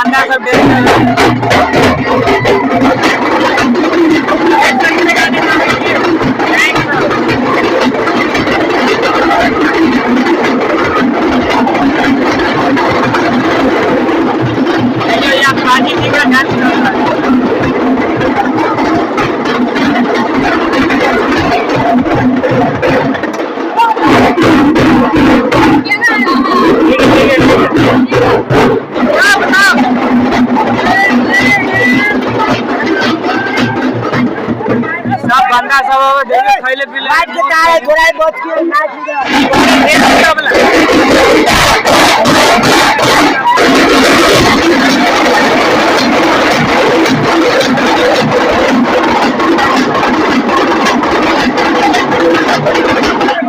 बंदा सब देख देखियो यहाँ पानी जी का डांस कर रहा है। ठीक है ठीक है ठीक है। बताओ। सब बंदा सब अब देखे खैले पीले। काट के तारे थोड़ा बच के काट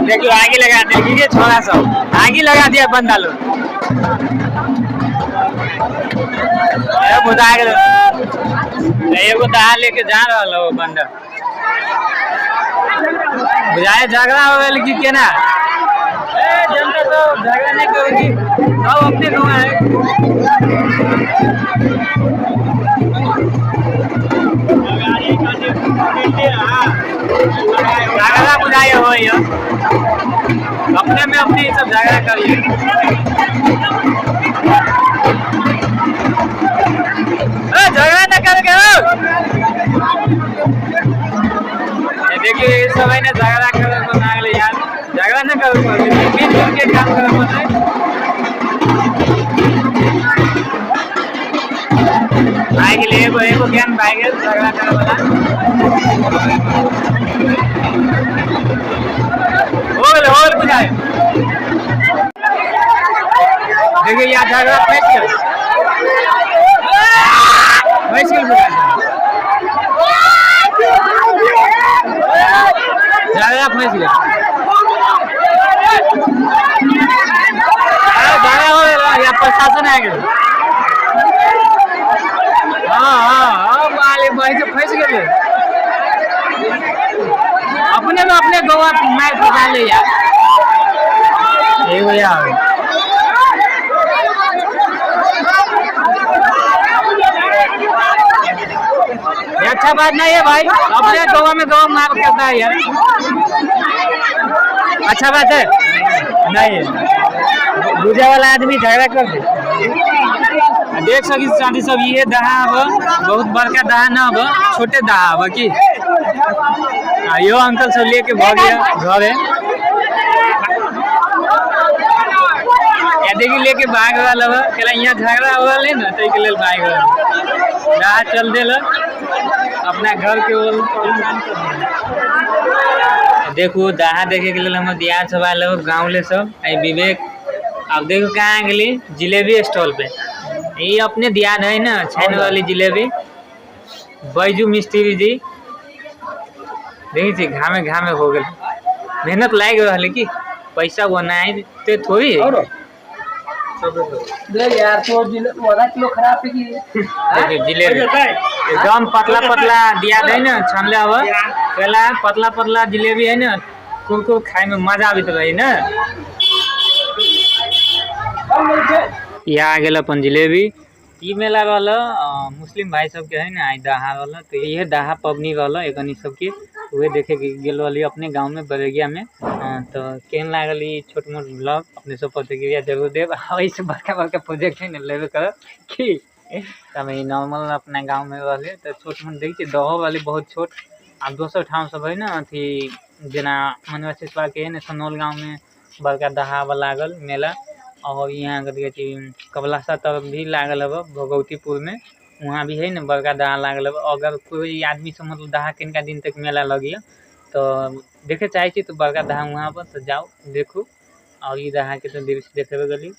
देखियो आगे लगा देखिए छोरा सब आगे लगा दिया बंदा लोग। बुझा गेल। एगो दहा लेके जा रहल हो बंदा। बुझाए झगड़ा हो गेल कि केना? ए जनता तो झगड़ा नहीं करेगी, सब अपने गाँव है। झगड़ा बुझाए हो यो। अपने में अपने सब झगड़ा करिए। झगड़ा न करके हो। ये देखिए ये सब है ना झगड़ा करे को लागले यार। झगड़ा न करो, मिलजुल के काम करे पड़तै। भाग गेलै एगो एगो ज्ञान भाग गेल झगड़ा करे वाला। हो गेलै, हो गेलै बुझाए। देखिए यहाँ झगड़ा फैस गेल, फैस गेल बुझाए। झगड़ा फैस गेल। झगड़ा हो गेल, यहाँ प्रशासन आ गेल। हाँ हाँ हाँ माले वही से फंस गेलै। अपने में अपने गोवा मार फंसा ले यार। एगो यार ये अच्छा बात नहीं है भाई, अपने गोवा में गोवा मार करता है यार। अच्छा बात है नहीं, बुझे वाला आदमी झगड़ा कर दे। देख सकी साथी सब ये दहा अब बहुत बड़का दहा न अब छोटे दहा अब की। यो अंकल सब लेके भग गया घरे। या देखी लेके भाग रहल अब केला यहाँ झगड़ा हो रहल है ना, ताहि के लेल भाग रहल। दहा चल देल अपना घर के ओर। देखू दहा देखे के लेल हमर दियार सब आयल हो गाँव ले सब। आई विवेक अब देखू कहाँ गेली जिलेबी स्टॉल पे। ये अपने दियाद है ना छाने वाली जिलेबी। बैजू मिस्त्री जी देखी छी घामे घामे हो गेल। मेहनत लागि रहल है कि पैसा बनाए ते थोड़ी है। ले यार तो आधा किलो खराब है कि। देखिए जिलेबी एकदम पतला पतला दिया है ना छानले अब पहला पतला पतला जिलेबी है ना, कुरकुर खाए में मजा आबैत रहे ना। यहाँ आ गेल अपन जिलेबी। ई मेला रहल मुस्लिम भाई सबके है ना, आई दहा रहल तो इहे दहा पबनी रहल एकनी सबके। उहे देखे के गेल रहली अपने गांव में बरेगिया में। तो केहन लागल ई छोट मोट ब्लॉग अपने सब प्रतिक्रिया जरूर देब। एहिसे बड़का बड़का प्रोजेक्ट है ना लेबे करब की तब ई नॉर्मल अपना गांव में रहले तो छोट मोट देखै छियै दहो वाली बहुत छोट। आ दोसर ठाम सब है ना अथी जेना मनवा सिसवा के है ना सनौल गांव में बड़का दहा लागल मेला। और यहाँ कथी कहै छै कबलासा तरफ भी लागल हब भगवतीपुर में, वहाँ भी है ना बड़का दहा लागल हब। अगर कोई आदमी सब मतलब दहा किनका दिन तक मेला लगिए तो देखे चाहे छी तो बड़का दहा वहाँ पर तो जाओ देखू। और ई दहा के तो दृश्य देखेबे गेली।